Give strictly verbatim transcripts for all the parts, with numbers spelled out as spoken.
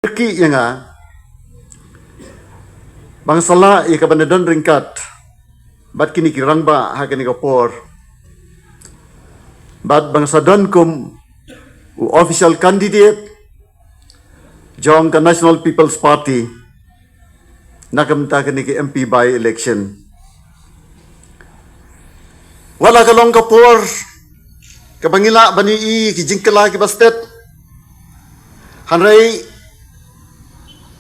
Kyrkieh ïa nga ba nga sa lah ïa ka ban don ryngkat bad kine ki rangbah ha kane ka por, bad ba nga sa don kum u official candidate jong ka National People's Party na ka bynta kane ka M P by election. Wat la ka long ka por kaba ngi lah ban ïohi ki jingkylla kiba stet, hynrei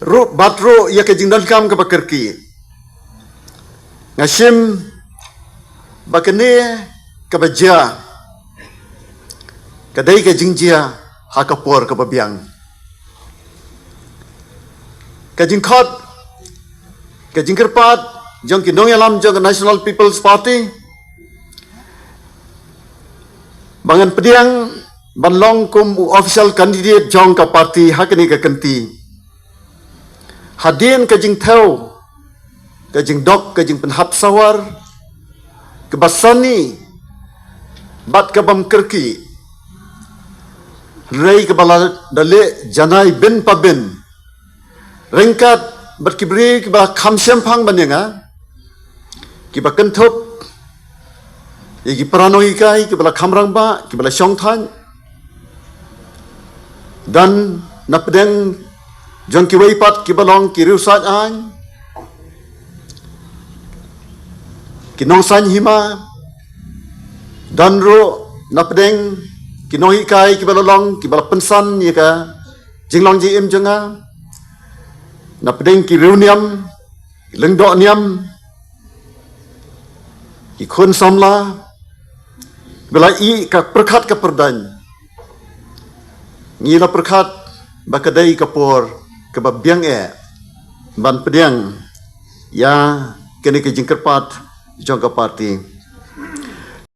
ruh bad ruh ïa ka jingdonkam kaba kyrkieh, nga shim ba kane kaba jia ka dei ka jingjia ha ka por kaba biang. Ka jingkhot, ka jingkyrpad jong ki nongïalam jong ka National People's Party ba ngan pdiang ban long kum u official candidate jong ka party ha kane ka kynti. Hadien ka jingthew, ka jingdok, ka jingpynhap sawar kaba sani bad kabym kyrkieh, hynrei kaba la da leh janai bin pa bin ryngkat bad ki briew kiba kham shemphang ban ïa nga, kiba kynthup ïa ki para nonghikai kiba la kham rangbah, kiba la shongthait, don na pdeng jong kiwei pat kiba long ki riewsaid aiñ, ki nongsaiñ hima, don ruh na pdeng ki nonghikai kiba la long, kiba la pynsan ïa ka jinglong jingim jong nga, na pdeng ki riewniam, ki lyngdoh niam, ki khun samla, ba la ïoh ka pyrkhat ka pyrdaiñ. Ngi la pyrkhat ba ka dei ka por kaba biang eh ban pdiang ïa kane ka jingkyrpad jong ka party.